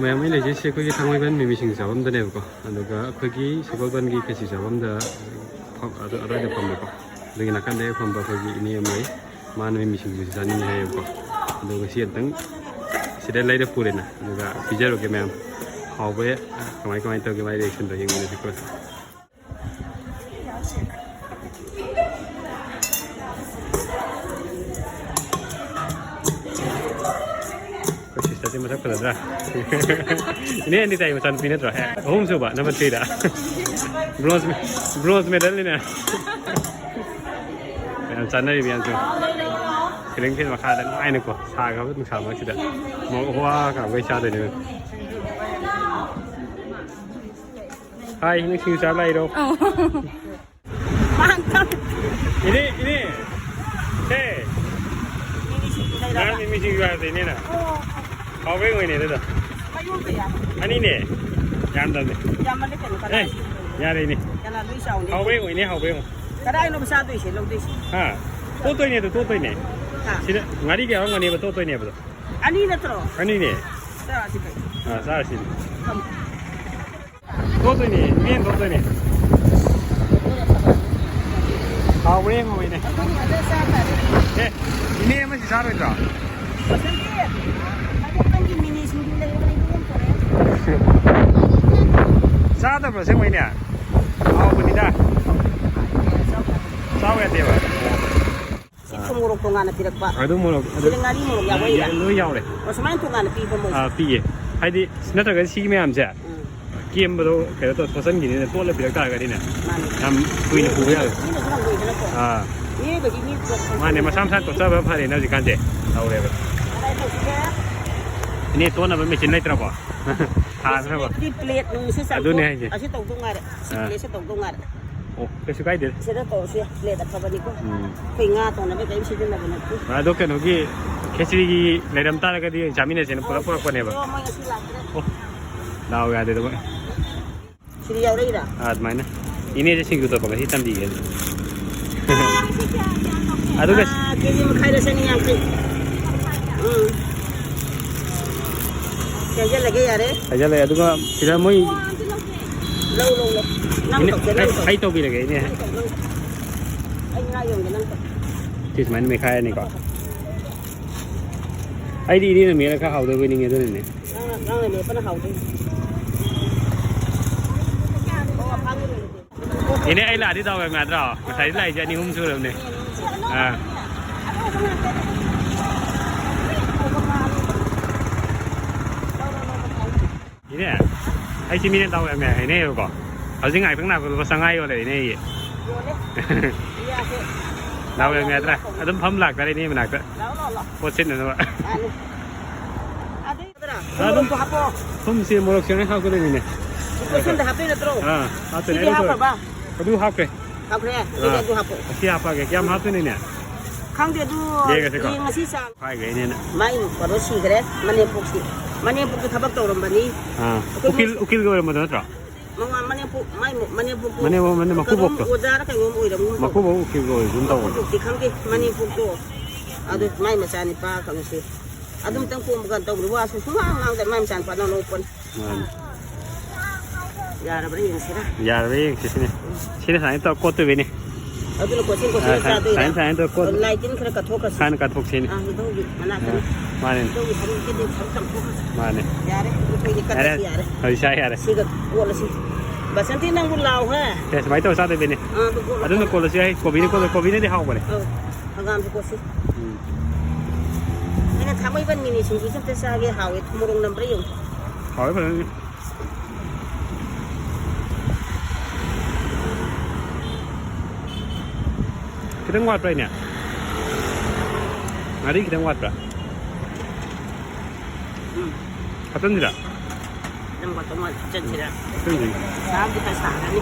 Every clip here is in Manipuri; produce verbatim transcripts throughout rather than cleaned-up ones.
ꯃꯌꯥꯝ ꯑꯩ ꯂꯩꯖꯩꯁꯦ ꯑꯩꯈꯣꯏꯒꯤ ꯊꯥꯡꯃꯩꯕꯟ ꯃꯤꯃꯤ ꯁꯤꯡꯖꯨ ꯆꯥꯐꯝꯗꯅꯦꯕꯀꯣ꯫ ꯑꯗꯨꯒ ꯑꯩꯈꯣꯏꯒꯤ ꯁꯒꯣꯜꯕꯟꯒꯤ ꯈꯦꯆꯤ ꯆꯥꯐꯝꯗ ꯐꯝ-, ꯑꯗꯨ, ꯑꯗꯨꯋꯥꯏꯗ ꯐꯝꯕꯀꯣ꯫ ꯑꯗꯨꯒꯤ ꯅꯥꯀꯟꯗ ꯍꯦꯛ ꯐꯝꯕ ꯑꯩꯈꯣꯏꯒꯤ ꯏꯅꯦ ꯑꯃ ꯂꯩ꯫ ꯃꯥꯅ ꯃꯤꯃꯤ ꯁꯤꯡꯖꯨꯁꯤ ꯆꯥꯅꯤꯡꯉꯤ ꯍꯥꯏꯌꯦꯕꯀꯣ꯫ ꯑꯗꯣ ꯉꯁꯤ ꯑꯝꯇꯪ ꯁꯤꯗ ꯂꯩꯔ ꯄꯨꯔꯦꯅ꯫ ꯑꯗꯨꯒ ꯄꯤꯖꯔꯨꯒꯦ ꯃꯌꯥꯝ꯫ ꯍꯥꯎꯕ꯭ꯔꯥ? ꯀꯃꯥꯏ ꯀꯃꯥꯏꯅ ꯇꯧꯒꯦ? ꯃꯥꯏ ꯔꯤꯌꯦꯛꯁꯟꯗꯣ ꯌꯦꯡꯃꯤꯟꯅꯁꯤꯀꯣ꯫ ꯑꯩꯈꯣꯏ ꯁꯤꯁꯇꯔꯁꯦ ꯃꯁꯛ ꯐꯖꯗ꯭ꯔꯥ? ꯏꯅꯦ ꯑꯅꯤ ꯇꯥꯏ ꯃꯆꯥꯅꯨꯄꯤ ꯅꯠꯇ꯭ꯔꯣ? ꯑꯍꯨꯝ ꯁꯨꯕ, ꯅꯝꯕꯔ ꯊ꯭ꯔꯤꯗ꯫ ꯕ꯭ꯔꯣꯟꯖ, ꯕ꯭ꯔꯣꯟꯖ ꯃꯦꯗꯜꯅꯤꯅꯦ꯫ ꯌꯥꯝ ꯆꯥꯟꯅꯔꯤꯕ ꯌꯥꯝꯁꯨ꯫ ꯁꯤꯂꯤꯡ ꯐꯦꯟ ꯃꯈꯥꯗ ꯅꯨꯡꯉꯥꯏꯅꯀꯣ, ꯁꯥꯈ꯭ꯔꯕ ꯅꯨꯡꯁꯥ ꯃꯔꯛꯁꯤꯗ ꯃꯣꯔꯣꯛ ꯍꯨꯋꯥ ꯀꯥꯝꯒꯩ ꯆꯥꯗꯣꯏꯅꯦ꯫ ꯍꯥꯏ, ꯅꯪ ꯁꯤꯡꯖꯨ ꯆꯥꯕ ꯂꯥꯛꯏꯔꯣ? ꯑꯧ꯫ ꯃꯥꯡ ꯀꯝ-, ꯏꯅꯦ, ꯏꯅꯦ꯫ ꯁꯦ꯫ ꯃꯤꯃꯤ ꯁꯤꯡꯖꯨ ꯂꯩꯔꯕ? ꯉꯔꯥꯡ ꯃꯤꯃꯤ ꯁꯤꯡꯖꯨ ꯍꯥꯏꯕꯗꯣ ꯏꯅꯦꯅ꯫ ꯑꯣ꯫ ꯍꯥꯎꯕ꯭ꯔꯥ ꯌꯦꯡꯉꯣ ꯏꯅꯦ ꯑꯗꯨꯗꯣ꯫ ꯃꯌꯣꯝ ꯀꯌꯥ? ꯑꯅꯤꯅꯦ꯫ ꯌꯥꯝꯗꯕꯅꯦ꯫ ꯌꯥꯝꯃꯜꯂꯦ ꯀꯩꯅꯣ, ꯑꯦ, ꯀꯅꯥ? ꯌꯥꯔꯦ ꯏꯅꯦ꯫ ꯀꯅꯥ ꯂꯣꯏ ꯆꯥꯎꯅꯤ? ꯍꯥꯎꯕ꯭ꯔꯥ ꯌꯦꯡꯉꯣ ꯏꯅꯦ, ꯍꯥꯎꯕ꯭ꯔꯥ ꯌꯦꯡꯉꯣ꯫ ꯀꯗꯥꯏꯅꯣꯕ ꯆꯥꯗꯣꯏꯁꯦ, ꯂꯧꯗꯣꯏꯁꯦ? ꯍꯥ? ꯇꯣꯠꯇꯣꯏꯅꯦ ꯑꯗꯨ, ꯇꯣꯠꯇꯣꯏꯅꯦ꯫ ꯍꯥ? ꯁꯤꯗ ꯉꯥꯔꯤ ꯀꯌꯥ ꯌꯥꯎꯔꯝꯒꯅꯦꯕ ꯇꯣꯠꯇꯣꯏꯅꯦꯕꯗꯣ꯫ ꯑꯅꯤ ꯅꯠꯇ꯭ꯔꯣ? ꯑꯅꯤꯅꯦ꯫ ꯆꯥꯔꯁꯤ ꯀꯩꯅꯣ꯫ ꯑꯥ, ꯆꯥꯔꯁꯤꯅꯦ꯫ ꯊꯝꯃꯣ꯫ ꯇꯣꯠꯇꯣꯏꯅꯦ, ꯃꯤꯅ ꯇꯣꯠꯇꯣꯏꯅꯦ꯫ ꯍꯥꯎꯕ꯭ꯔꯥ ꯌꯦꯡꯉꯣ, ꯏꯅꯦ꯫ ꯑꯦ, ꯏꯅꯦ ꯑꯃꯁꯤ ꯆꯥꯔꯣꯏꯗ꯭ꯔꯣ? ꯆꯥꯗꯕ꯭ꯔꯣ ꯑꯁꯦꯡꯕꯩꯅꯦ? ꯍꯥꯎꯕꯅꯤꯗ꯫ ꯆꯥꯎ ꯌꯥꯗꯦꯕ꯫ ꯁꯤ ꯊꯨꯝ ꯃꯣꯔꯣꯛ ꯇꯣꯉꯥꯟꯅ ꯄꯤꯔꯛꯄ꯫ ꯑꯗꯨ ꯃꯣꯔꯣꯛ, ꯑꯗꯨ ꯁꯤꯗ ꯉꯥꯔꯤ ꯃꯣꯔꯣꯛ ꯌꯥꯎꯕ ꯂꯩꯔꯦ꯫ ꯂꯣꯏ ꯌꯥꯎꯔꯦ꯫ ꯑꯣ, ꯁꯨꯃꯥꯏꯅ ꯇꯣꯉꯥꯟꯅ ꯄꯤꯕ ꯃꯣꯏꯁꯦ꯫ ꯑꯥ, ꯄꯤꯌꯦ꯫ ꯍꯥꯏꯗꯤ, ꯁꯤ ꯅꯠꯇ꯭ꯔꯒꯗꯤ ꯁꯤꯒꯤ ꯃꯌꯥꯝꯁꯦ ꯎꯝ꯫ ꯀꯦꯝꯕꯗꯣ ꯀꯩꯅꯣ ꯇꯧ-, ꯊꯣꯠꯆꯟꯈꯤꯅꯤꯅ, ꯇꯣꯠꯂ ꯄꯤꯔꯛ ꯇꯥꯔꯒꯗꯤꯅꯦ꯫ ꯃꯥꯅꯦ꯫ ꯌꯥꯝ ꯀꯨꯏꯅ ꯄꯨꯕ ꯌꯥꯔꯣꯏ꯫ ꯃꯤꯅꯁꯨ ꯍꯪꯒꯣꯏꯗꯅꯀꯣ꯫ ꯑꯥ꯫ ꯃꯤꯑꯣꯏꯕꯒꯤ ꯃꯤ ꯄꯣꯠ ꯃꯥꯅꯦ, ꯃꯁꯥ ꯃꯁꯥꯅ ꯇꯣꯠꯆꯕ ꯐꯔꯦꯅ ꯍꯧꯖꯤꯛꯀꯥꯟꯁꯦ꯫ ꯇꯧꯔꯦꯕ꯫ ꯀꯗꯥꯏ ꯇꯧꯁꯤꯒꯦ? ꯏꯅꯦ, ꯇꯣꯠꯅꯕ ꯃꯦꯆꯤꯟ ꯂꯩꯇ꯭ꯔꯕꯣ? ꯊꯥꯗ꯭ꯔꯕꯣ? ꯁꯤ ꯄ꯭ꯂꯦꯠ ꯅꯨꯡꯁꯦ ꯆꯥꯝꯊꯣꯛ-, ꯑꯗꯨꯅꯦ ꯍꯥꯏꯁꯦ꯫ ꯑꯁꯤ ꯇꯧꯗꯧ ꯉꯥꯏꯔꯦ꯫ ꯁꯤ ꯑꯥ꯫ ꯄ꯭ꯂꯦꯠꯁꯦ ꯇꯧꯗꯧ ꯉꯥꯏꯔꯦ꯫ ꯑꯣ, ꯀꯩꯁꯨ ꯀꯥꯏꯗꯦ꯫ ꯁꯤꯗ ꯇꯧꯔꯁꯨ ꯌꯥꯏ, ꯄ꯭ꯂꯦꯠ ꯑꯐꯕꯅꯤꯀꯣ꯫ ꯎꯝ꯫ ꯑꯩꯈꯣꯏ ꯉꯥ ꯇꯧꯅꯕ ꯀꯔꯤꯝ ꯁꯤꯖꯤꯟꯅꯕ ꯅꯠꯇꯦ꯫ ꯑꯗꯣ ꯀꯩꯅꯣꯒꯤ ꯈꯦꯆ꯭ꯔꯤꯒꯤ ꯂꯩꯔꯝ ꯇꯥꯔꯒꯗꯤ ꯆꯥꯃꯤꯟꯅꯁꯦꯅ ꯄꯨꯂꯞ ꯄꯨꯔꯛꯄꯅꯦꯕ꯫ ꯑꯣ, ꯃꯣꯏ ꯉꯁꯤ ꯂꯥꯛꯇ꯭ꯔꯦ꯫ ꯑꯣ, ꯗꯥꯎ ꯌꯥꯗꯦꯗ ꯃꯣꯏ꯫ ꯁꯤꯗ ꯌꯥꯎꯔꯛꯏꯔꯥ? ꯑꯥ, ꯑꯗꯨꯃꯥꯏꯅ꯫ ꯏꯅꯦꯁꯦ ꯁꯤꯡꯖꯨ ꯇꯣꯠꯄ ꯉꯁꯤ ꯇꯝꯕꯤꯒꯦ꯫ ꯑꯗꯨꯒ ꯑꯥ, ꯀꯦꯖꯤ ꯃꯈꯥꯏꯗ ꯆꯅꯤ ꯌꯥꯡꯈꯩ꯫ ꯎꯝ꯫ ꯍꯥꯏꯖꯜꯂꯒꯦ ꯌꯥꯔꯦ꯫ ꯍꯥꯏꯖꯜꯂꯦ꯫ ꯑꯗꯨꯒ ꯁꯤꯗ ꯃꯣꯏ ꯂꯧ, ꯂꯧ, ꯂꯧ꯫ ꯅꯪ ꯏꯅꯦ, ꯇꯧꯁꯦ, ꯅꯪ ꯑꯩ, ꯇꯧ꯫ ꯑꯩ ꯇꯧꯕꯤꯔꯒꯦ, ꯏꯅꯦ꯫ ꯅꯪ ꯇꯧ, ꯅꯪ ꯇꯧ꯫ ꯑꯩ ꯉꯥ ꯌꯣꯟꯒꯦ, ꯅꯪ ꯇꯧ꯫ ꯁꯤ ꯁꯨꯃꯥꯏꯅ ꯃꯦꯠꯈꯥꯏꯔꯅꯤꯀꯣ꯫ ꯑꯩꯗꯤ ꯏꯅꯦꯅ ꯃꯦꯠꯂ ꯈꯔ ꯍꯥꯎꯗꯣꯏꯕꯣꯏ ꯅꯤꯡꯉꯦ, ꯑꯗꯨꯅꯅꯦ꯫ ꯅꯪꯅ, ꯅꯪꯅ ꯃꯦꯠꯄꯅ ꯍꯥꯎꯗꯣꯏꯅꯤ꯫ ꯏꯅꯦ, ꯑꯩ ꯂꯥꯛꯑꯗꯤ ꯗꯥꯎ ꯌꯥꯝ ꯌꯥꯗ꯭ꯔꯣ? ꯉꯁꯥꯏꯗꯤ ꯂꯥꯛꯏꯁꯦ ꯑꯅꯤ ꯑꯍꯨꯝ ꯁꯨꯔꯕꯅꯦ꯫ ꯑꯥ꯫ ꯏꯅꯦ, ꯑꯩꯁꯤ ꯃꯤꯅ ꯗꯥꯎ ꯌꯥꯝ ꯌꯥꯏ ꯍꯥꯏꯅꯩꯌꯦꯕꯀꯣ꯫ ꯍꯧꯖꯤꯛ ꯉꯥꯏꯍꯥꯛꯇꯪ ꯂꯥꯛꯄꯗ ꯂꯨꯄꯥ ꯆꯥꯝꯃꯉꯥ ꯌꯣꯜꯂꯦ ꯏꯅꯦ ꯑꯩꯒꯤ꯫ ꯌꯣꯜꯂꯦ꯫ ꯌꯥꯗꯦ꯫ ꯗꯥꯎ ꯌꯥꯝ ꯌꯥꯗ꯭ꯔꯥ? ꯑꯗꯨꯝ ꯐꯝ ꯂꯥꯛꯇꯥꯔꯦ ꯏꯅꯦ ꯃꯅꯥꯛꯇ꯫ ꯂꯥꯛꯑꯣ, ꯂꯥꯛꯑꯣ, ꯂꯥꯛꯑꯣ꯫ ꯄꯣꯠ ꯁꯤꯠꯅꯅꯕ꯫ ꯃꯥꯅꯤ꯫ ꯑꯗꯩ ꯑꯗꯨꯝ ꯃꯣꯔꯣꯛꯇꯣ ꯍꯥꯞꯄꯣ꯫ ꯊꯨꯝꯁꯦ, ꯃꯣꯔꯣꯛꯁꯦ ꯂꯣꯏ ꯍꯥꯞꯀꯗꯣꯏꯅꯤꯅꯦ꯫ ꯁꯤ ꯄꯣꯠꯁꯤꯟꯗ ꯍꯥꯞꯇꯣꯏ ꯅꯠꯇ꯭ꯔꯣ? ꯑꯥ, ꯍꯥꯞꯇꯣꯏꯅꯦ꯫ ꯁꯤꯗꯤ ꯑꯗꯨ ꯍꯥꯞꯈ꯭ꯔꯕ? ꯑꯗꯨ ꯍꯥꯞꯈ꯭ꯔꯦ꯫ ꯍꯥꯞꯈ꯭ꯔꯦ? ꯑꯗꯨꯗꯤ ꯑꯥ꯫ ꯑꯗꯨ ꯍꯥꯞꯄꯣ꯫ ꯑꯁꯤ ꯍꯥꯞꯄꯛꯑꯒꯦ꯫ ꯀꯌꯥꯝ ꯍꯥꯞꯇꯣꯏꯅꯣꯅꯦ? ꯈꯪꯗꯦ, ꯑꯗꯨ ꯌꯦꯡꯉꯁꯤꯀꯣ꯫ ꯌꯦꯡꯉꯁꯤ ꯆꯥꯡ꯫ ꯍꯥꯏꯈ꯭ꯔꯦꯅꯦꯅ꯫ ꯃꯥꯏ ꯀꯩꯅꯣ ꯁꯤꯈ꯭ꯔꯦ, ꯃꯅꯦꯝꯄꯣꯛꯁꯤ꯫ ꯃꯅꯦꯝꯄꯣꯛꯇꯤ ꯊꯕꯛ ꯇꯧꯔꯝꯕꯅꯤ꯫ ꯑꯥ꯫ ꯑꯩꯈꯣꯏ ꯎꯀꯤꯜ, ꯃꯣꯏ ꯎꯀꯤꯜꯒ ꯑꯣꯏꯔꯝꯕꯗꯣ ꯅꯠꯇ꯭ꯔꯣ? ꯃꯃꯥ-, ꯃꯅꯦꯝꯄꯣꯛ, ꯃꯥꯏ ꯃ-, ꯃꯅꯦꯝꯄꯣꯛꯇꯨ ꯃꯅꯦꯝꯄꯣꯛ, ꯃꯅꯦꯝ-, ꯀꯩꯅꯣꯝ ꯃꯀꯨꯕꯣꯛꯇꯣ꯫ ꯑꯣꯖꯥꯔ ꯀꯩꯅꯣꯝ ꯑꯣꯏꯔꯝꯒꯨꯝ ꯇꯧ꯫ ꯃꯀꯨꯕꯣꯛ ꯎꯀꯤꯜꯒ ꯑꯣꯏꯒꯨꯝ ꯇꯧꯕꯅꯦ꯫ ꯃꯀꯨꯕꯣꯛꯇꯤ ꯈꯪꯗꯦ, ꯃꯅꯦꯝꯄꯣꯛꯇꯣ꯫ ꯑꯗꯨ ꯎꯝ꯫ ꯃꯥꯏ ꯃꯆꯥꯅꯤꯄꯥ ꯀꯩꯅꯣꯁꯦ꯫ ꯑꯗꯨꯝꯇꯪ ꯄꯣꯝꯕ ꯀꯥꯟ ꯇꯧꯕꯅꯤ, ꯋꯥꯁꯨ ꯁꯨꯡꯉꯥꯡ ꯉꯥꯡꯗ ꯃꯥꯏ ꯃꯆꯥꯅꯤꯄꯥ ꯅꯧꯅ ꯄꯣꯛꯄꯅꯤ꯫ ꯃꯥꯅꯤ꯫ ꯌꯥꯔꯕ꯭ꯔꯥ ꯌꯦꯡꯁꯤꯔꯥ? ꯌꯥꯔꯕ꯭ꯔꯥ ꯌꯦꯡꯁꯤ ꯁꯤꯅꯦ꯫ ꯁꯤꯅ ꯁꯨꯃꯥꯏꯅ ꯇꯧꯔ ꯀꯣꯠꯇꯣꯏꯕꯤꯅꯦ꯫ ꯑꯗꯨꯅ ꯀꯣꯠꯁꯤꯟ ꯑ, ꯀꯣꯠꯁꯤꯟꯅ ꯁꯥꯏ-, ꯆꯥꯗꯣꯏꯔꯥ? ꯁꯥꯏꯟ, ꯁꯥꯏꯟ ꯇꯧꯔ ꯀꯣꯠ-, ꯑꯗꯨ ꯂꯥꯏ ꯇꯤꯟ ꯈꯔ ꯀꯠꯊꯣꯛꯈ꯭ꯔꯁꯤ꯫ ꯍꯥꯟꯅ ꯀꯠꯊꯣꯛꯁꯤꯅꯦ꯫ ꯑꯥ, ꯍꯧꯖꯤꯛ ꯍꯧꯖꯤꯛ ꯃꯅꯥꯛꯇꯅꯤ꯫ ꯑ, ꯃꯥꯅꯦ꯫ ꯍꯧꯖꯤꯛ ꯍꯧꯖꯤꯛ ꯍꯧꯖꯤꯛ ꯈꯔ ꯆꯥꯝꯊꯣꯛꯈ꯭ꯔꯁꯤ꯫ ꯃꯥꯅꯦ꯫ ꯌꯥꯔꯦ, ꯑꯩꯈꯣꯏꯒꯤ ꯌꯥꯔꯦ꯫ ꯀꯠꯂꯁꯤ ꯌꯥꯔꯦ꯫ ꯍꯧꯖꯤꯛ ꯁꯥꯏ ꯌꯥꯔꯦ꯫ ꯁꯤꯒ ꯀꯣꯠꯂꯁꯤ꯫ ꯕꯁꯟꯇꯤ ꯅꯪꯕꯨ ꯂꯥꯎꯍꯦ꯫ ꯑꯦ, ꯁꯨꯃꯥꯏꯅ ꯇꯧꯔ ꯆꯥꯗꯣꯏꯕꯤꯅꯦ꯫ ꯑꯥ, ꯑꯗꯨ ꯀꯣꯠꯂꯣ, ꯑꯗꯨꯅ ꯀꯣꯠꯂꯣ꯫ ꯀꯣꯠꯂꯁꯨ ꯌꯥꯏ, ꯀꯣꯕꯤꯅ ꯀꯣꯠꯂꯣ, ꯀꯣꯕꯤꯅꯗꯤ ꯍꯥꯎꯕꯅꯦ꯫ ꯑꯧ, ꯍꯪꯒꯥꯝꯁꯨ ꯀꯣꯠꯁꯤ꯫ ꯎꯝ꯫ ꯑꯩꯅ ꯊꯥꯡꯃꯩꯕꯟ ꯃꯤꯃꯤ ꯁꯤꯡꯖꯨꯁꯦ ꯑꯝꯇ ꯆꯥꯒꯦ, ꯍꯥꯎꯋꯦ, ꯃꯣꯔꯣꯛ ꯅꯝꯕ꯭ꯔꯥ ꯌꯦꯡꯉꯨ꯫ ꯍꯥꯎꯋꯦ ꯐꯖꯅ꯫ ꯈꯤꯇꯪ ꯋꯥꯠꯄ꯭ꯔꯥ ꯏꯅꯦ? ꯉꯥꯔꯤ ꯈꯤꯇꯪ ꯋꯥꯠꯄ꯭ꯔꯥ? ꯎꯝ꯫ ꯍꯥꯞꯆꯤꯟꯁꯤꯔꯥ? ꯈꯤꯇꯪ ꯋꯥꯠꯄ ꯃꯥꯜꯂꯦ, ꯍꯥꯞꯆꯤꯟꯁꯤꯔꯥ? ꯍꯥꯞꯆꯤꯟꯁꯤ꯫ ꯁꯥꯕꯨꯗꯤ ꯈꯔ ꯁꯥꯔꯅꯤ꯫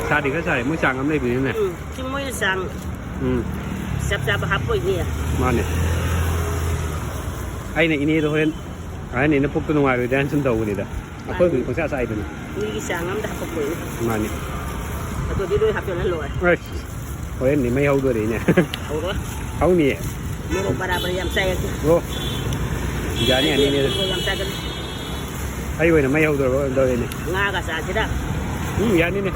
ꯁꯥꯗꯤ ꯈꯔ ꯁꯥꯏ, ꯃꯣꯏ ꯆꯥꯡ ꯑꯃ ꯂꯩꯕꯅꯤꯅꯅꯦ꯫ ꯎꯝ, ꯁꯤ ꯃꯣꯏꯅ ꯆꯥꯡ ꯎꯝ꯫ ꯆꯞ ꯆꯥꯕ ꯍꯥꯞꯄꯣꯏꯅꯦ꯫ ꯃꯥꯅꯦ꯫ ꯑꯩꯅ ꯏꯅꯦꯗ ꯍꯣꯔꯦꯟ ꯑꯍꯟꯅꯤꯅ ꯄꯨꯛꯇ ꯅꯨꯡꯉꯥꯏꯔꯣꯏꯗ꯭ꯔꯥꯅ ꯁꯨꯝ ꯇꯧꯕꯅꯤꯗ꯫ ꯑꯩꯈꯣꯏꯕꯨꯗꯤ ꯃꯥꯅꯤ꯫ ꯄꯪꯆꯥ ꯆꯥꯏꯗꯅ꯫ ꯃꯤꯒꯤ ꯆꯥꯡ ꯑꯝꯗ ꯍꯥꯄꯛꯄꯅꯤ꯫ ꯃꯥꯅꯤ꯫ ꯑꯗꯨꯗꯤ ꯂꯣꯏ ꯍꯥꯞꯆꯜꯂ ꯂꯣꯏꯔꯦ꯫ ꯑꯁ, ꯍꯣꯔꯦꯟꯗꯤ ꯃꯩ ꯍꯧꯗꯣꯔꯤꯅꯦ꯫ ꯍꯧꯔꯣꯏ꯫ ꯍꯧꯅꯤꯌꯦ꯫ ꯃꯣꯔꯣꯛ ꯕꯔꯥ ꯕꯔꯥ ꯌꯥꯝ ꯆꯥꯏ ꯑꯩꯗꯤ꯫ ꯑꯣ꯫ ꯌꯥꯅꯤ, ꯌꯥꯅꯤꯅꯦ꯫ ꯑꯗꯨ ꯌꯥꯝ ꯆꯥꯒꯜꯂꯤ꯫ ꯑꯩ ꯑꯣꯏꯅ ꯃꯩ ꯍꯧꯗꯣꯔꯕ ꯀꯩꯅꯣ ꯇꯧꯔꯦꯅꯦ꯫ ꯉꯥꯒ ꯆꯥꯁꯤꯔ? ꯎꯝ, ꯌꯥꯅꯤꯅꯦ꯫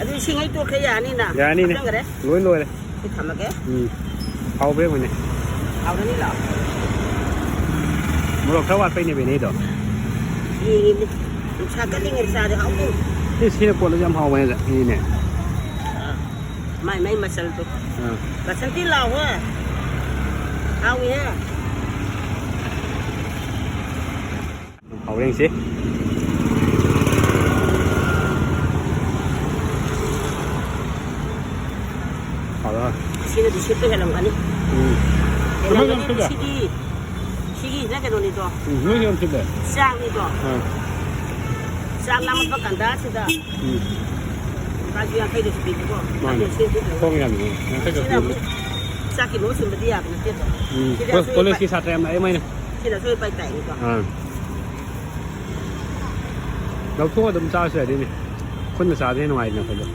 ꯑꯗꯨ ꯏꯁꯤꯡ ꯍꯩ ꯇꯣꯛꯈ꯭ꯔꯦ ꯌꯥꯅꯤꯅ? ꯌꯥꯅꯤꯅꯦ꯫ ꯍꯥꯞꯆꯟꯈ꯭ꯔꯦ꯫ ꯂꯣꯏ ꯂꯣꯏꯔꯦ꯫ ꯑꯩ ꯊꯝꯃꯒꯦ꯫ ꯎꯝ꯫ ꯍꯥꯎꯕ꯭ꯔꯥ ꯌꯦꯡꯉꯨꯅꯦ꯫ ꯍꯥꯎꯔꯅꯤ ꯂꯥꯛꯑꯣ꯫ ꯃꯣꯔꯣꯛ ꯈꯔ ꯋꯥꯠꯄꯩꯅꯦꯕ ꯏꯅꯦꯗꯣ꯫ ꯌꯦꯡꯉꯤꯅꯦ꯫ ꯁꯥꯒꯠꯂꯤꯉꯩ ꯆꯥꯗꯤ ꯍꯥꯎꯗꯣꯏꯅꯤ꯫ ꯁꯤ, ꯁꯤꯅ ꯀꯣꯠꯂꯁꯨ ꯌꯥꯝ ꯍꯥꯎꯕꯅꯦ ꯏꯅꯦ꯫ ꯑꯥ꯫ ꯃꯥꯏ ꯃꯥꯏ ꯃꯆꯜꯗꯣ꯫ ꯑꯥ꯫ ꯕꯁꯟꯇꯤ ꯂꯥꯎꯍꯦ꯫ ꯍꯥꯎꯏꯍꯦ꯫ ꯍꯥꯎꯔꯦ ꯌꯦꯡꯁꯤ꯫ ꯍꯥꯎꯔꯦ꯫ ꯁꯤꯅꯗꯤ ꯁꯤꯠꯄ ꯍꯦꯜꯂꯝꯒꯅꯤ꯫ ꯎꯝ꯫ ꯍꯦꯜꯂꯝꯒꯅꯤ꯫ ꯁꯤꯒꯤ, ꯁꯤꯒꯤꯁꯤꯅ ꯀꯩꯅꯣꯅꯤꯗꯣ꯫ ꯎꯝ, ꯅꯣꯏ ꯌꯥꯝ ꯁꯤꯠꯂꯦ꯫ ꯆꯥꯛꯅꯤꯗꯣ꯫ ꯑꯥ꯫ ꯆꯥꯛ ꯂꯥꯝꯃꯛꯄ ꯀꯥꯟꯗ ꯁꯤꯗ ꯎꯝ꯫ ꯂꯨꯄꯥꯁꯨ ꯌꯥꯡꯈꯩꯗꯁꯨ ꯄꯤꯕꯀꯣ꯫ ꯃꯥꯅꯦ꯫ ꯑꯗꯨ ꯁꯤ ꯍꯣꯡꯉꯦ ꯌꯥꯝꯅ꯫ ꯌꯥꯡꯈꯩ ꯈꯛ ꯁꯤꯅ ꯄꯤꯕꯅꯦ꯫ ꯑꯃꯨꯛ ꯆꯥꯛꯀꯤ ꯃꯍꯨꯠ ꯁꯤꯟꯕꯗꯤ ꯌꯥꯕ ꯅꯠꯇꯦꯗꯣ꯫ ꯎꯝ꯫ ꯁꯤꯗꯤ ꯀꯣ-, ꯑꯁꯣꯏ ꯀꯣꯂꯦꯖꯀꯤ ꯁꯥꯇ꯭ꯔ ꯌꯥꯝ ꯂꯥꯛꯑꯦ ꯃꯣꯏꯅ꯫ ꯁꯤꯅ ꯑꯁꯣꯏ ꯑꯄꯥꯏ ꯇꯥꯏꯅꯤꯀꯣ꯫ ꯑꯥ꯫ ꯂꯧꯊꯣꯛꯑ ꯑꯗꯨꯝ ꯆꯥꯔꯁꯨ ꯌꯥꯗꯣꯏꯅꯦ꯫ ꯈꯨꯠꯅ ꯆꯥꯕꯅ ꯍꯦꯟꯅ ꯅꯨꯡꯉꯥꯏꯗꯅ ꯑꯩꯈꯣꯏꯗꯣ꯫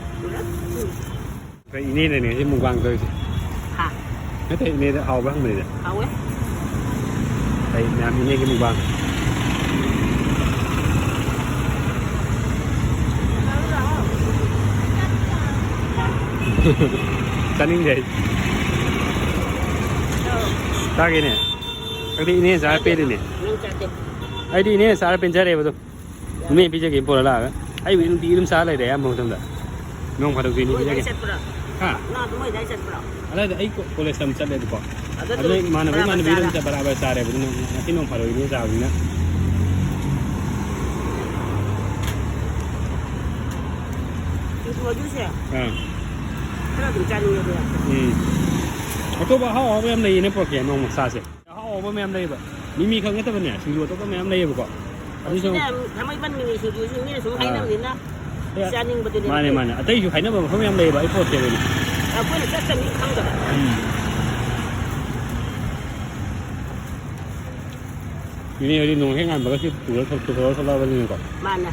ꯎꯝ꯫ ꯑꯩꯈꯣꯏ ꯏꯅꯦꯅꯅꯦ ꯁꯤ mukbang ꯇꯧꯔꯤꯁꯦ꯫ ꯍꯥ? ꯅꯠꯇꯦ, ꯏꯅꯦꯗ ꯍꯥꯎꯕ꯭ꯔꯥ ꯍꯪꯕꯅꯤꯗ꯫ ꯍꯥꯎꯋꯦ꯫ ꯑꯩ ꯃꯌꯥꯝ ꯏꯅꯦꯒꯤ mukbang꯫ ꯆꯥꯅꯤꯡꯗꯦ ꯑꯩ꯫ ꯑꯧ꯫ ꯆꯥꯒꯦꯅꯦ꯫ ꯑꯗꯨꯗꯤ ꯏꯅꯦ ꯆꯥꯔ ꯄꯦꯜꯂꯤꯅꯦ꯫ ꯅꯪ ꯆꯥꯗꯦ꯫ ꯑꯩꯗꯤ ꯏꯅꯦ ꯆꯥꯔ ꯄꯦꯟꯖꯔꯦꯕ ꯑꯗꯨꯝ꯫ ꯏꯅꯦ ꯄꯤꯖꯒꯦ ꯄꯨꯔ ꯂꯥꯛꯑꯒ꯫ ꯑꯩꯕꯨꯗꯤ ꯅꯨꯡꯇꯤꯒꯤ ꯑꯗꯨꯝ ꯆꯥ ꯂꯩꯔꯦ ꯑꯌꯥꯝꯕ ꯃꯇꯝꯗ꯫ ꯅꯣꯡ ꯐꯥꯗꯣꯛꯇꯤ ꯏꯅꯦ ꯃꯣꯏ ꯄꯤꯖꯒꯦ꯫ ꯀꯥꯏ ꯆꯠꯄ꯭ꯔꯣ? ꯍꯥ? ꯅꯪ ꯑꯗꯨ ꯃꯣꯏ ꯀꯥꯏ ꯆꯠꯄ꯭ꯔꯣ? ꯑꯗꯨꯗ ꯑꯩ ꯀꯣ-, ꯀꯣꯂꯦꯖ ꯇꯝ ꯆꯠꯂꯦꯕꯀꯣ꯫ ꯑꯗꯨ ꯑꯗꯨꯅ ꯑꯗꯨꯝ ꯏꯃꯥꯟꯅꯕ ꯕꯔꯥꯕꯔ ꯏꯃꯥꯟꯅꯕꯤ ꯑꯗꯨꯝ ꯆꯥꯔꯦ? ꯆꯠ-, ꯕꯔꯥꯕꯔ ꯆꯥꯔꯦꯕ꯫ ꯑꯗꯨꯅ ꯉꯁꯤ ꯅꯣꯡ ꯐꯥꯗꯣꯛ ꯏꯅꯦ ꯆꯥꯕꯅꯤꯅ꯫ ꯁꯤꯡꯖꯨ ꯑꯗꯨꯁꯦ ꯑꯥ꯫ ꯈꯔ ꯑꯗꯨꯝ ꯆꯥꯅꯤꯡꯉꯦ ꯑꯗꯨꯒ꯫ ꯎꯝ꯫ ꯑꯇꯣꯞꯄ ꯑꯍꯥꯎ ꯑꯍꯥꯎꯕ ꯌꯥꯝ ꯂꯩꯌꯦꯅꯦ ꯄꯨꯔꯛꯀꯦ ꯅꯣꯡꯃ ꯆꯥꯁꯦ꯫ ꯑꯍꯥꯎ ꯑꯍꯥꯎꯕ ꯃꯌꯥꯝ ꯂꯩꯌꯦꯕ꯫ ꯃꯤꯃꯤ ꯈꯛ ꯅꯠꯇꯕꯅꯦ, ꯁꯤꯡꯖꯨ ꯑꯇꯣꯞꯄ ꯃꯌꯥꯝ ꯂꯩꯌꯦꯕꯀꯣ꯫ ꯑꯗꯨꯁꯨ ꯁꯤꯅ ꯊꯥꯡꯃꯩꯕꯟ ꯃꯤꯃꯤ ꯁꯤꯡꯖꯨꯁꯤ ꯃꯤꯅ ꯁꯨꯝ ꯑꯥ꯫ ꯍꯥꯏꯅꯕꯅꯤꯅ ꯑꯦ, ꯆꯥꯅꯤꯡꯕꯗꯨꯅꯦꯕ ꯃꯥꯅꯦ, ꯑꯩꯈꯣꯏ꯫ ꯃꯥꯅꯦ꯫ ꯑꯇꯩꯁꯨ ꯍꯥꯏꯅꯕ ꯃꯐꯝ ꯌꯥꯝ ꯂꯩꯌꯦꯕ, ꯑꯩ ꯄꯣꯠꯁꯦ ꯑꯗꯨꯅꯤ꯫ ꯑꯩꯈꯣꯏꯅ ꯆꯠꯇꯕꯅꯤ ꯈꯪꯗꯕ꯫ ꯎꯝ꯫ ꯏꯅꯦ ꯍꯣꯏꯗꯤ ꯅꯣꯡ ꯍꯦꯛ ꯉꯥꯟꯕꯒ ꯁꯤ ꯄꯨꯔ ꯊꯣꯛ-, ꯄꯨꯊꯣꯔ ꯊꯣꯛꯂꯛꯑꯕꯅꯤꯅꯀꯣ꯫ ꯃꯥꯅꯦ꯫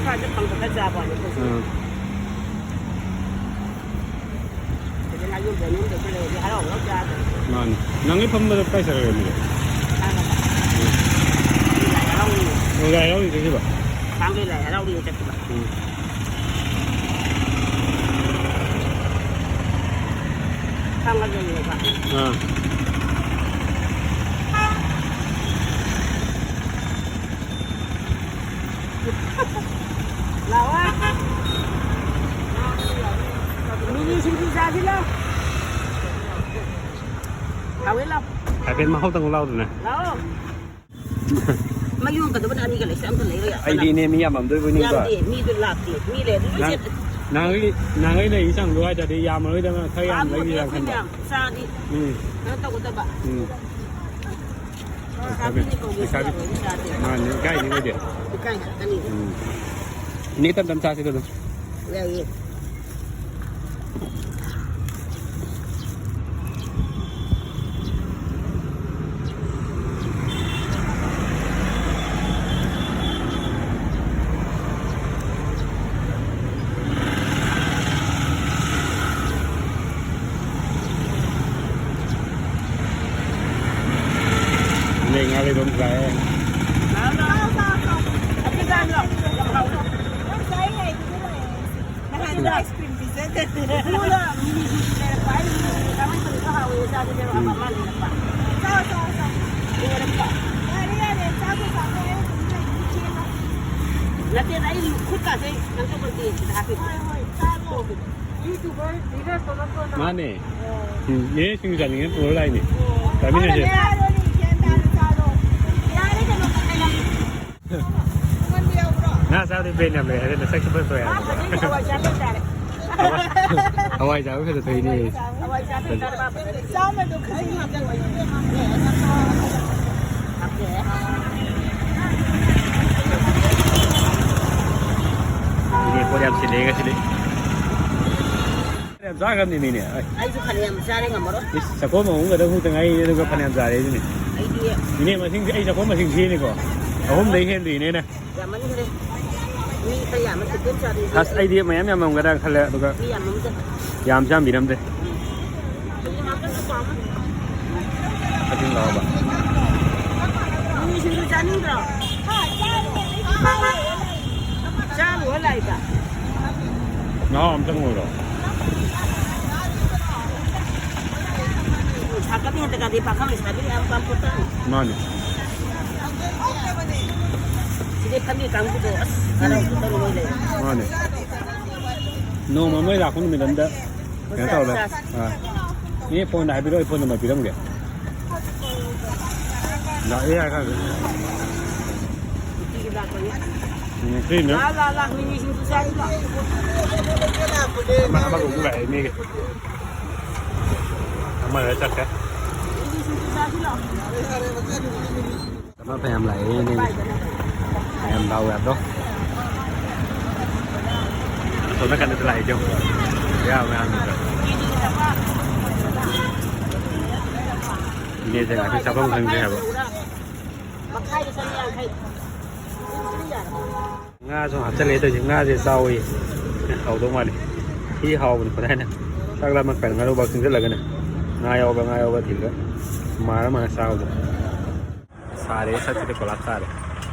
ꯁ꯭ꯋꯥꯏꯗ ꯐꯪꯕ ꯈꯔ ꯆꯥꯕ ꯋꯥꯅꯤ ꯑꯩꯈꯣꯏꯁꯨ꯫ ꯑꯥ꯫ ꯁꯤꯗ ꯉꯥ ꯌꯣꯟꯕ ꯑꯅꯤ ꯑꯍꯨꯝ ꯍꯔꯥꯎ ꯍꯔꯥꯎ ꯆꯥꯗꯅ꯫ ꯃꯥꯅꯤ꯫ ꯅꯪꯒꯤ ꯐꯝꯕꯗꯣ ꯀꯥꯏ ꯆꯠꯈ꯭ꯔꯒꯦ ꯑꯗꯨꯗꯤ? ꯁꯥꯡꯒꯗ꯫ ꯂꯥꯏ ꯍꯔꯥꯎꯔꯤ꯫ ꯑꯣ, ꯂꯥꯏ ꯍꯔꯥꯎꯔꯤ ꯆꯠꯈꯤꯕ? ꯁꯥꯡꯒꯩ ꯂꯥꯏ ꯍꯔꯥꯎꯔꯤ ꯆꯠꯈꯤꯕ꯫ ꯎꯝ꯫ ꯁꯥꯡꯒꯗ ꯂꯩꯌꯦꯕ꯫ ꯑꯥ꯫ ꯂꯥꯛꯑꯣ꯫ ꯃꯤꯃꯤ ꯁꯤꯡꯖꯨ ꯆꯥꯁꯤ ꯂꯥꯎ꯫ ꯍꯥꯎꯋꯦ ꯂꯥꯎ꯫ ꯍꯥꯏꯐꯦꯠ ꯃꯍꯥꯎ ꯇꯪ ꯂꯥꯎꯗꯅ꯫ ꯂꯥꯛꯑꯣ꯫ ꯃꯌꯣꯟꯒꯗꯕꯅ ꯑꯅꯤꯒ ꯂꯩꯁꯦ ꯑꯝꯇ ꯂꯩꯔꯣꯏ꯫ ꯑꯩꯗꯤ ꯏꯅꯦ ꯃꯤ ꯌꯥꯝꯃꯝꯗꯣꯏꯕꯣꯏ ꯅꯤꯡꯕ꯫ ꯌꯥꯝꯗꯦ, ꯃꯤꯗꯣ ꯂꯥꯛꯇꯦ꯫ ꯃꯤ ꯂꯩꯔꯗꯤ ꯂꯣꯏ ꯅꯍꯥꯟ-, ꯆꯦꯟ-, ꯅꯍꯥꯟꯈꯩ, ꯅꯍꯥꯟꯈꯩ ꯂꯩꯔꯤ ꯆꯥꯡꯗꯣ ꯍꯥꯏ ꯇꯥꯔꯗꯤ ꯌꯥꯝꯃꯔꯣꯏꯗꯕꯅ ꯈꯔ ꯌꯥꯝ ꯍꯥꯞꯄꯨꯔꯗꯤ ꯂꯩꯕꯤꯔꯥ ꯑꯩꯈꯣꯏ ꯈꯟꯕ꯫ ꯃꯌꯥꯝ ꯆꯥꯔꯗꯤ ꯎꯝ꯫ ꯀꯩꯅꯣ ꯇꯧꯒꯗꯕ꯫ ꯎꯝ꯫ ꯂꯩꯁꯥꯕꯤ, ꯂꯩꯁꯥꯕꯤ꯫ ꯃꯥꯅꯤ, ꯏꯀꯥꯏꯅꯤ ꯃꯣꯏꯗꯤ꯫ ꯏꯀꯥꯏ ꯉꯥꯛꯇꯅꯤ꯫ ꯎꯝ꯫ ꯏꯅꯦ, ꯇꯞ ꯇꯞ ꯆꯥꯁꯤꯗ ꯑꯗꯨꯝ꯫ ꯌꯥꯏꯌꯦ꯫ ꯂꯩ ꯉꯥ ꯂꯩꯕꯝ ꯀꯥꯏ꯫ ꯅꯍꯥꯟ ꯑꯥꯏꯁ ꯀ꯭ꯔꯤꯝ ꯄꯤꯖꯗꯦ꯫ ꯏꯃꯨꯡꯗ ꯃꯤꯃꯤ ꯁꯤꯡꯖꯨ ꯂꯩꯔꯛꯄ꯫ ꯑꯩ ꯃꯤꯃꯤ ꯁꯤꯡꯖꯨ ꯂꯩꯔꯛꯄ꯫ ꯑꯩ ꯃꯤꯃꯤ ꯁꯤꯡꯖꯨ ꯆꯥꯃꯟꯕꯒꯤ ꯈꯔ ꯍꯥꯎꯋꯦ ꯆꯥꯁꯤꯅꯦꯕ꯫ ꯎꯝ꯫ ꯑꯃ ꯂꯩꯔꯛꯄ꯫ ꯆꯥꯎ, ꯆꯥꯎ, ꯆꯥꯎ꯫ ꯂꯩꯔꯛꯄ꯫ ꯌꯥꯔꯦ, ꯌꯥꯔꯦ꯫ ꯆꯥꯛꯇꯣ ꯆꯥꯊꯣꯛꯑꯦ꯫ ꯅꯠꯇꯦꯗ, ꯑꯩ ꯈꯨꯠꯀꯥꯁꯦ ꯀꯩꯅꯣ ꯇꯧꯕꯗꯤ ꯁꯤꯗ ꯍꯥꯞꯄꯤ꯫ ꯍꯣꯏ, ꯍꯣꯏ, ꯆꯥꯔꯣ꯫ ꯌꯨꯇ꯭ꯌꯨꯕꯔ, ꯚꯤꯗꯤꯑꯣ ꯊꯣꯛꯂꯛꯄ꯭ꯔꯣ ꯅꯪ? ꯃꯥꯅꯦ꯫ ꯑꯣ꯫ ꯎꯝ, ꯏꯅꯦ ꯁꯤꯡꯖꯨ ꯆꯥꯅꯤꯡꯉꯦ ꯄꯨꯔ ꯂꯥꯛꯏꯅꯦ꯫ ꯑꯣ꯫ ꯆꯥꯃꯤꯟꯅꯁꯦ꯫ ꯆꯥꯔꯣꯅꯦ, ꯒ꯭ꯌꯥꯟ ꯇꯥꯅ ꯆꯥꯔꯣ꯫ ꯌꯥꯔꯦ ꯀꯩꯅꯣ, ꯀꯩꯅꯣ꯫ ꯉꯥ ꯆꯥꯕꯗꯤ ꯄꯦꯟ ꯌꯥꯝ ꯂꯩ ꯍꯥꯏꯔꯦ, ꯅꯁꯛꯁꯨ ꯐꯖ ꯊꯣꯛꯑꯦ ꯍꯥꯏꯕ꯫ ꯍꯋꯥꯏ ꯆꯥꯕ ꯈꯛꯇ ꯊꯣꯛꯏꯅꯦ꯫ ꯏꯅꯦ ꯄꯣꯠ ꯌꯥꯝ ꯁꯤꯠꯂꯦ ꯉꯁꯤꯗꯤ꯫ ꯌꯥꯝ ꯆꯥꯈ꯭ꯔꯕꯅꯤ ꯃꯤꯅꯦ꯫ ꯑꯩ ꯑꯩꯁꯨ ꯐꯅꯌꯥꯝ ꯆꯥꯔꯦ ꯉꯝꯃꯔꯣꯏ꯫ ꯏꯁ, ꯆꯥꯛꯈꯣꯝ ꯑꯍꯨꯝ ꯈꯛꯇ ꯍꯨꯛꯇ ꯉꯥꯏꯔꯤ, ꯑꯗꯨꯒ ꯐꯅꯌꯥꯝ ꯆꯥꯔꯦ ꯑꯗꯨꯅꯤ꯫ ꯑꯩꯗꯤ ꯏꯅꯦ ꯃꯁꯤꯡꯁꯦ ꯑꯩ ꯆꯥꯛꯈꯣꯝ ꯃꯁꯤꯡ ꯊꯤꯅꯤꯀꯣ꯫ ꯑꯍꯨꯝꯗꯩ ꯍꯦꯟꯗ꯭ꯔꯤꯅꯦꯅ꯫ ꯌꯥꯝꯃꯟꯈ꯭ꯔꯦ꯫ ꯃꯤ ꯈꯔ ꯌꯥꯝꯅ ꯈꯤꯇꯪ ꯆꯥꯕꯤ꯫ ꯑꯁ, ꯑꯩꯗꯤ ꯃꯌꯥꯝ ꯌꯥꯝꯃꯝꯒꯗ꯭ꯔꯥ ꯈꯜꯂꯦ, ꯑꯗꯨꯒ ꯃꯤ ꯌꯥꯝꯃꯝꯗꯦ꯫ ꯌꯥꯝꯁꯨ ꯌꯥꯝꯕꯤꯔꯝꯗꯦ꯫ ꯎꯝ꯫ ꯑꯗꯨꯝ ꯂꯥꯛꯑꯣꯕ꯫ ꯃꯤꯃꯤ ꯁꯤꯡꯖꯨ ꯆꯥꯅꯤꯡꯗ꯭ꯔꯣ? ꯆꯥꯔꯨꯔꯣ ꯂꯥꯛꯏꯕ꯫ ꯅꯍꯥꯎ ꯑꯝꯇꯪ ꯑꯣꯏꯔꯣ꯫ ꯁꯥꯀꯠ ꯍꯦꯟꯗ ꯀꯥꯗꯤ ꯄꯥꯈꯪ ꯂꯩꯁꯥꯕꯤ ꯌꯥꯝ ꯄꯥꯝꯄꯣꯠꯇ꯫ ꯃꯥꯅꯤ꯫ ꯁꯤꯗꯩ ꯐꯝꯃꯤ ꯀꯥꯡꯕꯨꯗꯣ ꯑꯁ ꯍꯔꯥꯎ ꯀꯨꯝꯍꯩ ꯃꯣꯏ ꯂꯩ꯫ ꯃꯥꯅꯤ꯫ ꯅꯣꯡꯃ ꯃꯣꯏ ꯂꯥꯛꯄ ꯅꯨꯃꯤꯠ ꯑꯝꯗ ꯀꯩꯅꯣ ꯇꯧꯔꯦ꯫ ꯑꯥ꯫ ꯃꯤ ꯐꯣꯟꯗ ꯍꯥꯏꯕꯤꯔꯛꯑꯣ, ꯑꯩ ꯐꯣꯟ ꯅꯝꯕꯔ ꯄꯤꯔꯝꯒꯦ꯫ ꯂꯥꯛꯑꯦ ꯍꯥꯏ ꯀꯥꯟꯗ꯫ ꯎꯝ, ꯁꯤꯅꯦ꯫ ꯂꯥ, ꯂꯥ, ꯂꯥ, ꯃꯤꯃꯤ ꯁꯤꯡꯖꯨ ꯆꯥꯁꯤ ꯂꯥ꯫ ꯑꯃ, ꯑꯃꯒ ꯑꯃꯨꯛ ꯂꯥꯛꯑꯦ ꯃꯤꯒꯤ꯫ ꯑꯃ ꯂꯩꯔ ꯆꯠꯈ꯭ꯔꯦ꯫ ꯃꯤꯃꯤ ꯁꯤꯡꯖꯨ ꯆꯥꯁꯤ ꯂꯥ꯫ ꯑꯃ ꯐꯅꯌꯥꯝ ꯂꯥꯛꯑꯦꯅꯦ꯫ ꯃꯌꯥꯝ ꯗꯥꯎ ꯌꯥꯗ꯭ꯔꯣ? ꯑꯁꯣꯝ ꯅꯥꯀꯟꯗꯁꯨ ꯂꯥꯛꯏꯁꯦ ꯌꯦꯡꯉꯨ꯫ ꯌꯥꯝ ꯃꯌꯥꯝꯗꯨꯗ꯫ ꯏꯅꯦꯁꯦ ꯉꯥꯛꯇ ꯆꯥꯐꯝ ꯈꯪꯗ꯭ꯔꯦ ꯍꯥꯏꯕ꯫ ꯉꯥꯁꯨ ꯍꯥꯞꯆꯜꯂꯦ ꯇꯧꯔꯤꯁꯦ꯫ ꯉꯥꯁꯦ ꯆꯥꯎꯋꯤ꯫ ꯍꯥꯎꯗꯧ ꯃꯥꯜꯂꯤ꯫ ꯁꯤ ꯍꯥꯎꯕꯅꯤ ꯈꯨꯗꯥꯏꯅ꯫ ꯆꯥꯛ ꯂꯥꯝꯃꯛ ꯀꯥꯟꯗ ꯉꯥꯅꯨ ꯕꯥꯛ ꯆꯪꯁꯤꯜꯂꯒꯅꯦ꯫ ꯉꯥ ꯌꯥꯎꯕ, ꯉꯥ ꯌꯥꯎꯕ ꯊꯤꯔꯒ ꯃꯥꯔ ꯃꯥꯔ ꯆꯥꯕꯗꯣ꯫ ꯁꯥꯔꯦ, ꯁꯛꯁꯤꯗ ꯀꯣꯂꯥꯞ ꯁꯥꯔꯦ꯫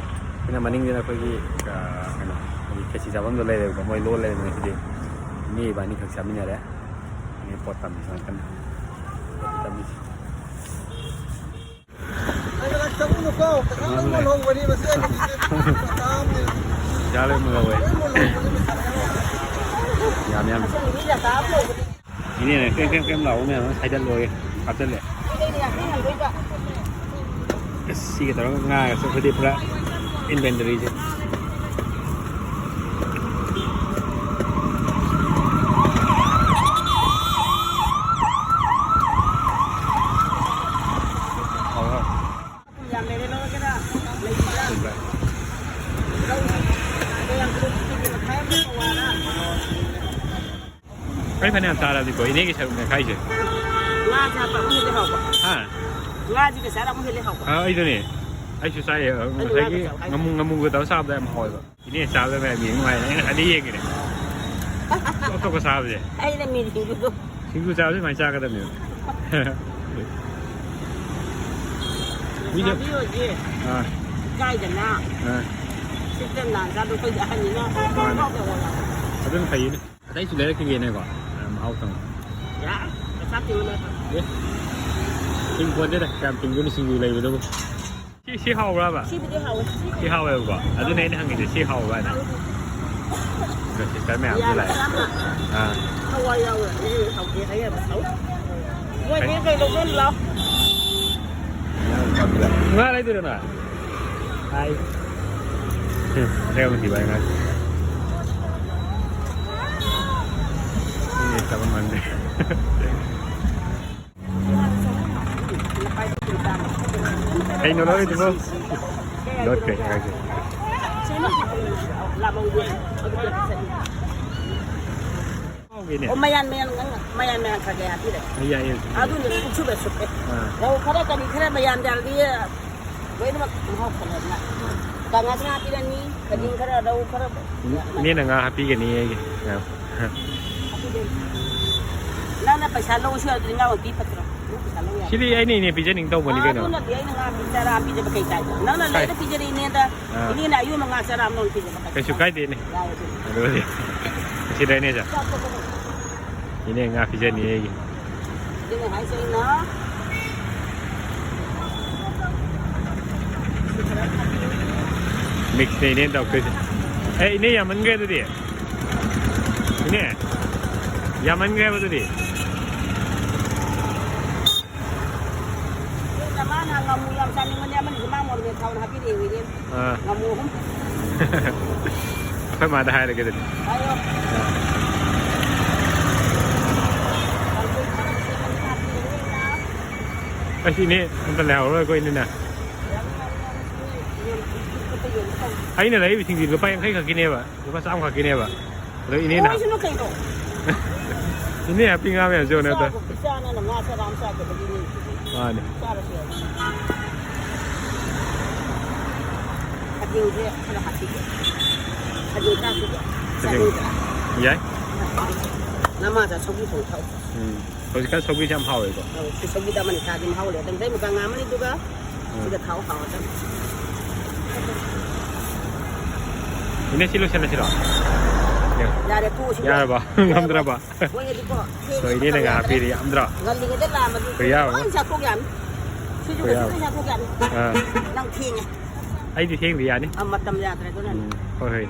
ꯁꯤꯅ ꯃꯅꯤꯡꯁꯤꯅ ꯑꯩꯈꯣꯏꯒꯤ, ꯑ, ꯀꯩꯅꯣ, ꯑꯩꯈꯣꯏꯒꯤ ꯈꯦꯆꯤ ꯆꯥꯐꯝꯗꯣ ꯂꯩꯔꯦꯕꯀꯣ꯫ ꯃꯣꯏ ꯂꯣꯜ ꯂꯩꯔꯦ ꯉꯁꯤꯗꯤ꯫ ꯏꯅꯦ ꯏꯕꯥꯅꯤ ꯈꯛ ꯆꯥꯃꯤꯟꯅꯔꯦ꯫ ꯏꯅꯦ ꯄꯣꯠ ꯇꯝꯃꯤ ꯁꯣꯝ ꯅꯥꯀꯟꯗ꯫ ꯄꯣꯠ ꯇꯝꯃꯤꯁꯦ꯫ ꯄꯩꯁꯥ ꯂꯣꯏ ꯃꯨꯜꯍꯧꯋꯦ꯫ ꯌꯥꯝ, ꯌꯥꯝ꯫ ꯏꯅꯦꯅ ꯀ꯭ꯔꯦꯝ, ꯀ꯭ꯔꯦꯝ, ꯀ꯭ꯔꯦꯝ ꯂꯥꯎꯕ ꯃꯌꯥꯝ ꯑꯃ ꯁꯥꯏꯗꯠꯂꯣꯏ ꯍꯥꯞꯆꯜꯂꯦ꯫ ꯑꯁ, ꯁꯤꯒ ꯇꯧꯔꯒ ꯉꯥꯒꯁꯨ ꯑꯩꯈꯣꯏꯗꯤ ꯄꯨꯔꯥ inventoryꯁꯦ꯫ ꯍꯥꯎ, ꯍꯥꯎ꯫ ꯌꯥꯝ ꯂꯩꯔꯦ, ꯂꯧꯔꯒꯦꯔꯥ? ꯂꯩꯕ꯭ꯔꯥ? ꯂꯧ꯫ ꯑꯗꯣ ꯌꯥꯝ ꯀꯨꯏꯅ ꯃꯈꯥꯏ ꯑꯃ ꯇꯧꯔꯒ꯫ ꯑꯩ ꯐꯅꯌꯥꯝ ꯆꯥꯔꯕꯅꯤꯀꯣ, ꯏꯅꯦꯒꯤ ꯁꯔꯨꯛꯅꯦ ꯈꯥꯏꯁꯦ꯫ ꯉꯥꯁꯦ ꯍꯥꯞꯄ ꯑꯃꯨꯛ ꯍꯦꯜꯂꯦ ꯍꯥꯎꯕ꯫ ꯍꯥ? ꯉꯥꯁꯤꯒ ꯆꯥꯔ ꯑꯃꯨꯛ ꯍꯦꯜꯂꯦ ꯍꯥꯎꯕ꯫ ꯑꯥ, ꯑꯩꯗꯨꯅꯦ꯫ ꯑꯩꯁꯨ ꯆꯥꯏꯌꯦ, ꯑ, ꯑꯩꯁꯨ ꯉꯁꯥꯏꯒꯤ ꯉꯥꯒ ꯆꯥꯎ ꯍꯥꯏꯕ꯫ ꯉꯥꯃꯨ, ꯉꯥꯃꯨꯒ ꯇꯧꯔ ꯆꯥꯕꯗꯣ ꯌꯥꯝ ꯍꯥꯎꯋꯦꯕ꯫ ꯏꯅꯦ ꯆꯥꯕꯗ ꯃꯌꯥꯝ ꯌꯦꯡ ꯅꯨꯡꯉꯥꯏꯅ ꯑꯩꯅ ꯉꯁꯥꯏꯗꯩ ꯌꯦꯡꯉꯤꯅꯦ꯫ ꯑꯇꯣꯞꯄ ꯆꯥꯕꯁꯦ꯫ ꯑꯩꯅ ꯃꯤꯠ ꯁꯤꯡꯖꯨꯗꯣ꯫ ꯁꯤꯡꯖꯨ ꯆꯥꯕꯁꯦ ꯁꯨꯃꯥꯏꯅ ꯆꯥꯒꯗꯕꯅꯦꯕ꯫ ꯃꯤꯁꯦ ꯂꯩꯁꯥꯕꯤ ꯑꯣꯏꯗꯤ ꯑꯥ, ꯏꯀꯥꯏꯗꯅ ꯑꯥ, ꯁꯤꯠꯇ ꯅꯥꯟꯖꯥꯗꯣ ꯑꯩꯈꯣꯏꯗꯤ ꯑꯍꯟꯅꯤꯅ ꯃꯥꯅꯦ꯫ ꯑꯗꯨꯅ ꯐꯩꯌꯦꯅꯦ꯫ ꯑꯇꯩꯁꯨ ꯂꯩꯔꯛꯈꯤꯒꯦꯅꯦꯀꯣ꯫ ꯃꯍꯥꯎ ꯇꯪ꯫ ꯌꯥ, ꯄꯩꯁꯥ ꯇꯤꯡꯕꯅ ꯐꯩ꯫ ꯑꯦ, ꯇꯤꯡꯄꯣꯟꯗꯦꯗ, ꯀꯌꯥꯝ ꯇꯤꯡꯗꯣꯏꯅꯣ ꯁꯤꯡꯖꯨ ꯂꯩꯕꯗꯕꯨ꯫ ꯁꯤ, ꯁꯤ ꯍꯥꯎꯕ꯭ꯔꯕ? ꯁꯤꯕꯨꯗꯤ ꯍꯥꯎꯋꯦ꯫ ꯁꯤ ꯍꯥꯎꯋꯦꯕꯀꯣ? ꯑꯗꯨꯅꯦ ꯑꯩꯅ ꯍꯪꯉꯤꯁꯦ, ꯁꯤ ꯍꯥꯎꯕ꯭ꯔꯥ ꯍꯥꯏꯅ꯫ ꯑꯗꯣ sister ꯃꯌꯥꯝꯁꯨ ꯌꯥꯝ ꯂꯥꯛꯑꯦ꯫ ꯌꯥꯝꯅ ꯑꯥ꯫ ꯊꯋꯥꯏ ꯌꯥꯎꯔꯗꯤ ꯍꯥꯎꯇꯦ ꯍꯥꯏꯌꯦꯕ꯫ ꯁꯥꯎ꯫ ꯃꯣꯏꯗꯤ ꯀꯩ ꯂꯧꯗꯣꯏꯅꯣ ꯂꯥꯎ꯫ ꯉꯥ ꯂꯩꯗꯣꯏꯔꯣ ꯅꯣꯏ? ꯍꯥꯏ꯫ ꯍꯨꯝ, ꯑꯇꯩ ꯑꯃ ꯊꯤꯕ ꯍꯥꯏ ꯉꯥ꯫ ꯁꯤꯅꯦ ꯆꯥꯕ ꯃꯥꯟꯗꯦ꯫ ꯀꯩꯅꯣ ꯂꯧꯔꯤꯗꯨꯕꯣ? ꯂꯣꯠꯈ꯭ꯔꯦ, ꯍꯥꯏꯔꯒꯦ꯫ ꯍꯥꯎꯕꯤꯅꯦ꯫ ꯑꯣ, ꯃꯌꯥꯟ, ꯃꯌꯥꯟ, ꯅꯪ ꯃꯌꯥꯟ, ꯃꯌꯥꯟ ꯈꯔ ꯈꯔ ꯍꯥꯞꯄꯤꯔꯒꯦ꯫ ꯌꯥꯏꯌꯦ꯫ ꯑꯗꯨꯅ ꯀꯨꯞꯁꯨꯕ ꯁꯨꯞꯄꯦ꯫ ꯑꯥ꯫ ꯔꯧ ꯈꯔ ꯀꯔꯤ ꯈꯔ ꯃꯌꯥꯟ ꯌꯥꯜꯂꯗꯤ ꯂꯣꯏꯅꯃꯛ ꯃꯍꯥꯎ ꯐꯪꯉꯦꯗꯅ꯫ ꯎꯝ꯫ ꯀꯥꯡꯉꯥꯁꯨ ꯍꯥꯞꯄꯤꯔꯅꯤ, ꯈꯖꯤꯡ ꯎꯝ꯫ ꯈꯔ, ꯔꯧ ꯈꯔ꯫ ꯏꯅꯦꯅ ꯉꯥ ꯍꯥꯞꯄꯤꯒꯅꯤ ꯑꯩꯒꯤ꯫ ꯍꯥꯞꯄꯤꯗꯣꯏꯅꯤ꯫ ꯅꯪꯅ ꯄꯩꯁꯥ ꯂꯧꯁꯨ ꯌꯥꯗ꯭ꯔꯗꯤ ꯉꯥ ꯑꯣꯏꯅ ꯄꯤ ꯐꯠꯇ꯭ꯔꯣ? ꯅꯪ ꯄꯩꯁꯥ ꯂꯧ ꯌꯥꯗ꯭ꯔꯣ? ꯁꯤꯗꯤ ꯑꯩꯅ ꯏꯅꯦ ꯄꯤꯖꯅꯤꯡ ꯇꯧꯕꯅꯤ ꯑꯥ, ꯀꯩꯅꯣ꯫ ꯑꯗꯨꯅꯗꯤ ꯑꯩꯅ ꯉꯥ ꯄꯤ ꯆꯔꯥ ꯄꯤꯖꯕ ꯀꯩ ꯀꯥꯏꯒꯦ? ꯅꯪꯅ ꯀꯥꯏ-, ꯂꯩꯔ ꯄꯤꯖꯔꯛꯏꯅꯦꯗ꯫ ꯑꯥ꯫ ꯏꯅꯦꯅ ꯑꯌꯣꯟꯕ ꯉꯥ ꯆꯔꯥ ꯑꯃ ꯂꯧꯔ ꯄꯤꯖꯕ ꯀꯩ ꯀꯩꯁꯨ ꯀꯥꯏꯒꯦ? ꯀꯥꯏꯗꯦꯅꯦ꯫ ꯌꯥꯏ ꯑꯗꯨꯅ꯫ ꯑꯗꯨꯗꯤ ꯁꯤꯗ ꯏꯅꯦꯁꯦ꯫ ꯆꯥꯛ ꯇꯣꯛꯄꯗ꯫ ꯏꯅꯦ ꯉꯥ ꯄꯤꯖꯅꯤ ꯑꯩꯒꯤ꯫ ꯑꯗꯨꯅ ꯍꯥꯏꯁꯦ ꯑꯩꯅ꯫ Mixꯅꯦ ꯏꯅꯦ ꯇꯧꯔꯛꯇꯣꯏꯁꯦ꯫ ꯑꯦ, ꯏꯅꯦ ꯌꯥꯝꯃꯟꯈ꯭ꯔꯦ ꯑꯗꯨꯗꯤ꯫ ꯏꯅꯦ, ꯌꯥꯝꯃꯟꯈ꯭ꯔꯦꯕ ꯑꯗꯨꯗꯤ꯫ ꯑꯗꯨꯅ ꯃꯥꯅ ꯉꯥꯃꯨ ꯌꯥꯝ ꯆꯥꯅꯤꯡꯕꯅꯦ, ꯑꯃꯅꯤꯁꯨ ꯃꯥ ꯃꯣꯔꯣꯛ ꯃꯦꯠ ꯊꯥꯎꯅ ꯍꯥꯞꯄꯤꯔꯛꯑꯦ ꯏꯅꯦ꯫ ꯑꯥ꯫ ꯉꯥꯃꯨ ꯑꯍꯨꯝ꯫ ꯑꯩꯈꯣꯏ ꯃꯥꯗ ꯍꯥꯏꯔꯒꯦ ꯑꯗꯨꯗꯤ꯫ ꯍꯥꯏꯌꯣ꯫ ꯑꯁ, ꯏꯅꯦ ꯑꯝꯇ ꯂꯩꯍꯧꯔꯣꯏꯀꯣ, ꯏꯅꯦꯅ꯫ ꯑꯩꯅ ꯂꯩꯔꯤꯕꯁꯤꯡꯗꯤ ꯂꯨꯄꯥ ꯌꯥꯡꯈꯩ ꯈꯛꯀꯤꯅꯦꯕ, ꯂꯨꯄꯥ ꯆꯥꯝꯃ ꯈꯛꯀꯤꯅꯦꯕ꯫ ꯑꯗꯣ ꯏꯅꯦꯅ ꯃꯣꯏꯁꯤꯅ ꯀꯩꯅꯣ? ꯏꯅꯦ ꯍꯥꯞꯄꯤ ꯉꯥ ꯃꯌꯥꯝꯁꯦ ꯌꯦꯡꯉꯨꯅꯦ ꯑꯝꯇ꯫ ꯏꯆꯥꯕꯨ, ꯏꯆꯥꯅ ꯉꯥ ꯆꯔꯥ ꯑꯃ ꯆꯥꯗꯕꯒꯤꯅꯦ꯫ ꯃꯥꯅꯦ꯫ ꯆꯥꯔꯁꯨ ꯌꯥꯏ꯫ ꯈꯖꯤꯡꯁꯦ ꯈꯔ ꯍꯥꯞꯄꯤꯒꯦ꯫ ꯈꯖꯤꯡ ꯈꯔ ꯍꯥꯞꯄꯤꯒꯦ꯫ ꯈꯖꯤꯡ꯫ ꯆꯥꯅꯤꯡꯗ꯭ꯔꯥ? ꯌꯥꯏ꯫ ꯅꯃꯥꯗ ꯁꯧꯒ꯭ꯔꯤ ꯊꯣꯡ ꯊꯥꯎ꯫ ꯎꯝ꯫ ꯍꯧꯖꯤꯛꯀꯥꯟ ꯁꯧꯒ꯭ꯔꯤꯁꯦ ꯌꯥꯝ ꯍꯥꯎꯋꯦꯀꯣ꯫ ꯑꯧ, ꯁꯤ ꯁꯧꯒ꯭ꯔꯤꯗ ꯑꯃꯅꯤ ꯆꯥꯗꯤ ꯃꯍꯥꯎ ꯂꯩ꯫ ꯑꯗꯨꯝ ꯃꯆꯥ ꯉꯥ ꯑꯃꯅꯤꯗꯨꯒ ꯁꯤꯒ ꯊꯥꯎ ꯍꯥꯎꯔꯗꯕꯅꯤ꯫ ꯏꯅꯦ, ꯁꯤ ꯂꯣꯏꯁꯤꯜꯂꯁꯤꯔꯣ? ꯌꯥꯔꯦ, ꯇꯣꯛꯑꯁꯤ꯫ ꯌꯥꯔꯕ? ꯉꯝꯗ꯭ꯔꯕ? ꯃꯣꯏꯅꯗꯤꯀꯣ, ꯊꯦꯡꯉꯦ, ꯍꯣꯏ, ꯏꯅꯦꯅ ꯃꯇꯝ ꯉꯥ ꯌꯥꯗ꯭ꯔꯦ꯫ ꯄꯤꯔꯤ ꯌꯥꯝꯗ꯭ꯔꯣ? ꯉꯜꯂꯤꯉꯩꯗ ꯂꯥꯝꯃꯗꯤ ꯍꯣꯏ, ꯌꯥꯔꯕ? ꯂꯣꯏ ꯆꯥꯊꯣꯛ ꯌꯥꯅꯤ꯫ ꯁꯤꯁꯨ ꯍꯣꯏ, ꯀꯩꯁꯨ ꯌꯥꯔꯕ? ꯂꯣꯏ ꯆꯥꯊꯣꯛ ꯌꯥꯅꯤ꯫ ꯑꯥ꯫ ꯅꯪ ꯊꯦꯡꯉꯦ꯫ ꯑꯩꯗꯤ ꯊꯦꯡꯗꯤ ꯌꯥꯅꯤ꯫ ꯑ, ꯃꯇꯝ ꯌꯥꯗ꯭ꯔꯦ, ꯑꯗꯨꯅꯅꯦ꯫ ꯎꯝ, ꯍꯣꯏ, ꯍꯣꯏ꯫